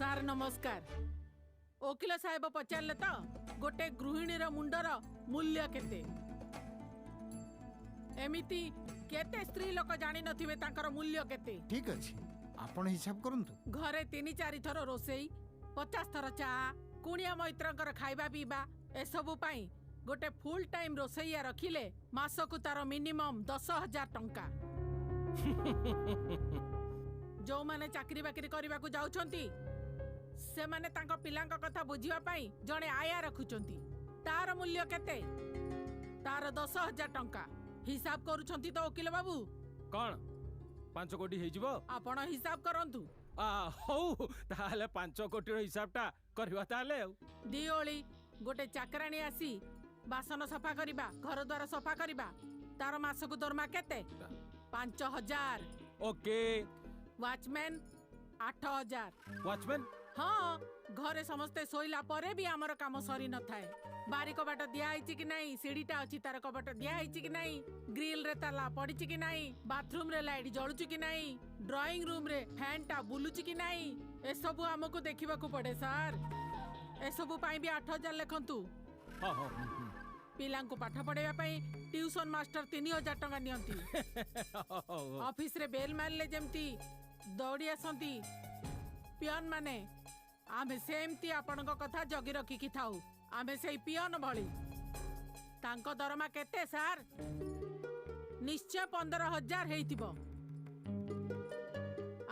Sir ନମସ୍କାର। ଓକିଲ ସାହେବ ପଚାରିଲେ ତ ଗୋଟେ ଗୃହିଣୀର ମୁଣ୍ଡର ମୂଲ୍ୟ କେତେ? ଏମିତି କେତେ ସ୍ତ୍ରୀ ଲୋକ ଜାଣିନଥିବେ ତାଙ୍କର ମୂଲ୍ୟ କେତେ। ଠିକ ଅଛି, ଆପଣ ହିସାବ କରନ୍ତୁ। ଘରେ 3-4 ଥର ରୋଷେଇ, 50 ଥର ଚା, କୁଣିଆ ମୈତ୍ରଙ୍କର ଖାଇବା ପିଇବା, ଏସବୁ ପାଇଁ ଗୋଟେ ଫୁଲ ଟାଇମ ରୋଷେଇଆ ରଖିଲେ ମାସକୁ ତାର ମିନିମମ୍ 10,000 ଟଙ୍କା। ଯୋଉମାନେ ଚାକିରି ବାକିରି କରିବାକୁ ଯାଉଛନ୍ତି ସେମାନେ ତାଙ୍କ ପିଲାଙ୍କ କଥା ବୁଝିବା ପାଇଁ ଜଣେ ଆୟା ରଖୁଛନ୍ତି, ତାର ମୂଲ୍ୟ କେତେ? ତାର 10,000 ଟଙ୍କା। ହିସାବ କରୁଛନ୍ତି ତ ଓକିଲ ବାବୁ? କଣ 5 କୋଟି ହେଇଯିବ? ଆପଣ ହିସାବ କରନ୍ତୁ। ହଉ ତାହେଲେ 5 କୋଟିର ହିସାବଟା କରିବା ତାହେଲେ। ଆଉ ଦି ଓଳି ଗୋଟେ ଚାକରାଣୀ ଆସି ବାସନ ସଫା କରିବା, ଘର ଦ୍ୱାର ସଫା କରିବା, ତାର ମାସକୁ ଦରମା କେତେ? 5,000। ଓକେ। ୱାଚମ୍ୟାନ 8,000। ୱାଚମ୍ୟାନ? ହଁ, ଘରେ ସମସ୍ତେ ଶୋଇଲା ପରେ ବି ଆମର କାମ ସରି ନଥାଏ। ବାରି କବାଟ ଦିଆହେଇଛି କି ନାହିଁ, ସିଢିଟା ଅଛି ତାର କବାଟ ଦିଆହେଇଛି କି ନାହିଁ, ଗ୍ରିଲରେ ତାଲା ପଡିଛି କି ନାହିଁ, ବାଥରୁମରେ ଲାଇଟ୍ ଜଳୁଛି କି ନାହିଁ, ଡ୍ରଇଂ ରୁମରେ ଫ୍ୟାନଟା ବୁଲୁଛି କି ନାହିଁ, ଏସବୁ ଆମକୁ ଦେଖିବାକୁ ପଡେ ସାର୍। ଏସବୁ ପାଇଁ ବି 8,000 ଲେଖନ୍ତୁ। ପିଲାଙ୍କୁ ପାଠ ପଢେଇବା ପାଇଁ ଟ୍ୟୁସନ ମାଷ୍ଟର 3,000 ଟଙ୍କା ନିଅନ୍ତି। ଅଫିସରେ ବେଲ୍ ମାରିଲେ ଯେମିତି ଦୌଡ଼ି ଆସନ୍ତି ପିଅନ ମାନେ, ଆମେ ସେମିତି ଆପଣଙ୍କ କଥା ଜଗି ରଖିକି ଥାଉ। ଆମେ ସେଇ ପିଅନ ଭଳି। ତାଙ୍କ ଦରମା କେତେ ସାର୍? ନିଶ୍ଚୟ 15,000 ହେଇଥିବ।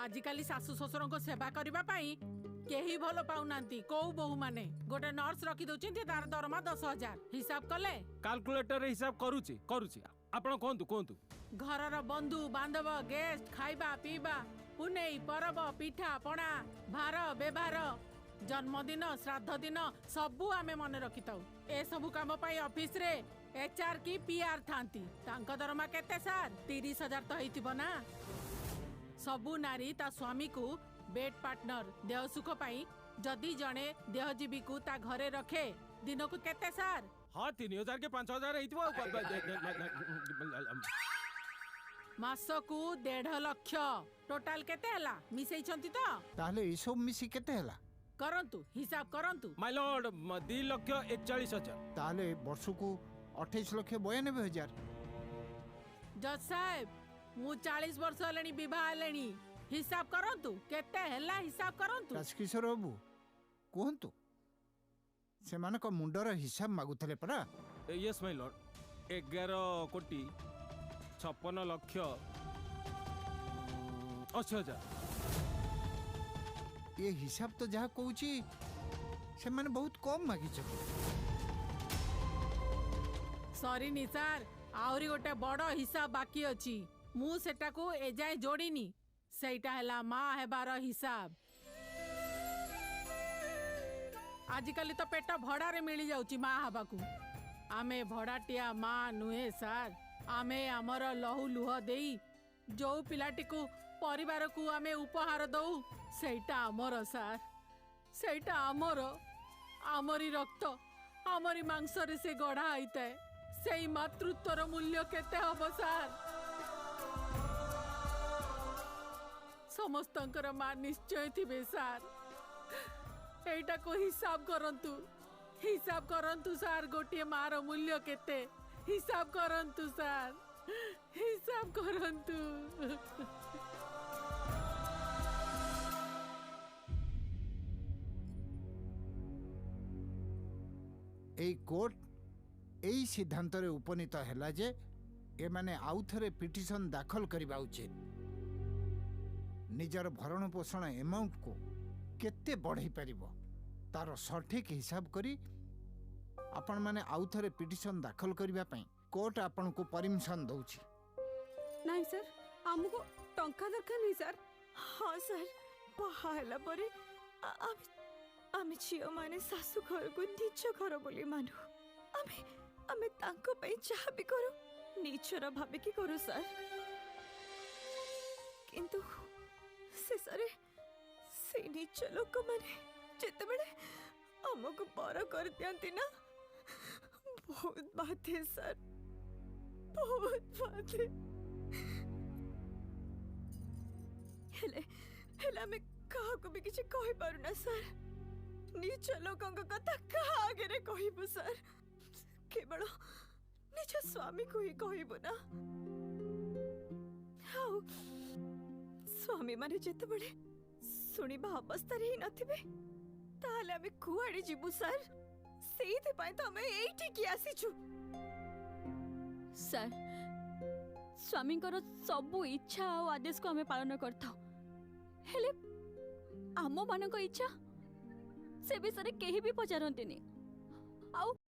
ଆଜିକାଲି ଶାଶୁ ଶ୍ୱଶୁରଙ୍କ ସେବା କରିବା ପାଇଁ କେହି ଭଲ ପାଉନାହାନ୍ତି। କୋଉ ବୋହୂ ମାନେ ଗୋଟେ ନର୍ସ ରଖି ଦଉଛନ୍ତି, ତାର ଦରମା 10,000। ହିସାବ କଲେ? କାଲକୁଲେଟରରେ ହିସାବ କରୁଛି କରୁଛି, ଆପଣ କୁହନ୍ତୁ କୁହନ୍ତୁ। ଘରର ବନ୍ଧୁ ବାନ୍ଧବ, ଗେଷ୍ଟ, ଖାଇବା ପିଇବା, ପୁନେଇ ପରବ, ପିଠା ପଣା, ଭାର ବ୍ୟବହାର, ଜନ୍ମଦିନ, ଶ୍ରାଦ୍ଧ ଦିନ ସବୁ ଆମେ ମନେ ରଖିଥାଉ। ଏସବୁ କାମ ପାଇଁ ଅଫିସରେ ଏଚଆର କି ପିଆର ଥାନ୍ତି, ତାଙ୍କ ଦରମା କେତେ ସାର୍? 30,000 ତ ହେଇଥିବ ନା? ସବୁ ନାରୀ ତା ସ୍ୱାମୀକୁ ବେଡ୍ ପାର୍ଟନର, ଦେହ ସୁଖ ପାଇଁ ଯଦି ଜଣେ ଦେହଜୀବୀକୁ ତା ଘରେ ରଖେ ଦିନକୁ କେତେ ସାର୍? ହଁ, 3,000 କି 5,000 ହେଇଥିବ। ମାସକୁ 1.5 ଲକ୍ଷ। ଟୋଟାଲ କେତେ ହେଲା ମିଶେଇଛନ୍ତି ତ? ତାହେଲେ ଏସବୁ ମିଶି କେତେ ହେଲା? କରନ୍ତୁ ହିସାବ କରନ୍ତୁ। ମାଇ ଲର୍ଡ, 2,41,000। ତାହେଲେ ବର୍ଷକୁ 28,92,000। ଜଜ୍ ସାହେବ, ମୁଁ 40 ବର୍ଷ ହେଲେଣି ବିବାହ ହେଲେଣି, ହିସାବ କରନ୍ତୁ କେତେ ହେଲା, ହିସାବ କରନ୍ତୁ। ରାଜକିଶୋର ବାବୁ କୁହନ୍ତୁ, ସେମାନଙ୍କ ମୁଣ୍ଡର ହିସାବ ମାଗୁଥିଲେ ପରା? ୟେସ୍ ମାଇ ଲର୍ଡ, 11 କୋଟି 56 ଲକ୍ଷ 80 ହଜାର। ଏ ହିସାବ ତ ଯାହା କହୁଛି ସେମାନେ ବହୁତ କମ୍ ମାଗିଛନ୍ତି। ସରିନି ସାର୍, ଆହୁରି ଗୋଟେ ବଡ ହିସାବ ବାକି ଅଛି, ମୁଁ ସେଟାକୁ ଏଯାଏଁ ଯୋଡ଼ିନି। ସେଇଟା ହେଲା ମା ହେବାର ହିସାବ। ଆଜିକାଲି ତ ପେଟ ଭଡ଼ାରେ ମିଳିଯାଉଛି ମା ହେବାକୁ। ଆମେ ଭଡ଼ାଟିଆ ମା ନୁହେଁ ସାର୍। ଆମେ ଆମର ଲହୁ ଲୁହ ଦେଇ ଯୋଉ ପିଲାଟିକୁ ପରିବାରକୁ ଆମେ ଉପହାର ଦଉ ସେଇଟା ଆମର ସାର୍, ସେଇଟା ଆମର। ଆମରି ରକ୍ତ ଆମରି ମାଂସରେ ସେ ଗଢ଼ା ହେଇଥାଏ। ସେଇ ମାତୃତ୍ୱର ମୂଲ୍ୟ କେତେ ହବ ସାର୍? ସମସ୍ତଙ୍କର ମା ନିଶ୍ଚୟ ଥିବେ ସାର୍। ଏଇଟାକୁ ହିସାବ କରନ୍ତୁ, ହିସାବ କରନ୍ତୁ ସାର୍, ଗୋଟିଏ ମାର ମୂଲ୍ୟ କେତେ ହିସାବ କରନ୍ତୁ ସାର୍, ହିସାବ କରନ୍ତୁ। ଏଇ କୋର୍ଟ ଏଇ ସିଦ୍ଧାନ୍ତରେ ଉପନୀତ ହେଲା ଯେ ଏମାନେ ଆଉ ଥରେ ପିଟିସନ ଦାଖଲ କରିବା ଉଚିତ। ନିଜର ଭରଣ ପୋଷଣ ଏମାଉଣ୍ଟକୁ କେତେ ବଢ଼େଇ ପାରିବ ତାର ସଠିକ ହିସାବ କରି ଆପଣମାନେ ଆଉ ଥରେ ପିଟିସନ ଦାଖଲ କରିବା ପାଇଁ କୋର୍ଟ ଆପଣଙ୍କୁ ପରମିଶନ ଦଉଛି। ନାଇଁ ସାର୍, ଆମକୁ ଟଙ୍କା ଦରକାର ନାହିଁ ସାର୍। ହଁ ସାର୍, ବାହା ହେଲା ପରେ ଆମେ ଝିଅମାନେ ଶାଶୁ ଘରକୁ ନିଜ ଘର ବୋଲି ମାନୁ। ଆମେ ଆମେ ତାଙ୍କ ପାଇଁ ଯାହା ବି କରୁ ନିଜର ଭାବିକି କରୁ ସାର୍, କିନ୍ତୁ ଶେଷରେ ସେଇ ନିଜ ଲୋକମାନେ ଯେତେବେଳେ ଆମକୁ ପର କରିଦିଅନ୍ତି ନା, ବହୁତ ବାଧେ ସାର୍, ବହୁତ ବାଧେ। ହେଲେ ହେଲେ ଆମେ କାହାକୁ କାହାକୁ ବି କିଛି କହିପାରୁନା ସାର୍। ନିଜ ଲୋକଙ୍କ କଥା କାହା ଆଗରେ କହିବୁ ସାର୍? କେବଳ ନିଜ ସ୍ୱାମୀକୁ ହିଁ କହିବୁ ନା? ଆଉ ସ୍ୱାମୀମାନେ ଯେତେବେଳେ ଶୁଣିବା ଅବସ୍ଥାରେ ହିଁ ନଥିବେ, ତାହେଲେ ଆମେ କୁଆଡ଼େ ଯିବୁ ସାର୍? ସେଇଥିପାଇଁ ତ ଆମେ ଏଇଠିକି ଆସିଛୁ। ସାର୍, ସ୍ୱାମୀଙ୍କର ସବୁ ଇଚ୍ଛା ଆଉ ଆଦେଶକୁ ଆମେ ପାଳନ କରିଥାଉ, ହେଲେ ଆମମାନଙ୍କ ଇଚ୍ଛା ସେ ବିଷୟରେ କେହି ବି ପଚାରନ୍ତିନି। ଆଉ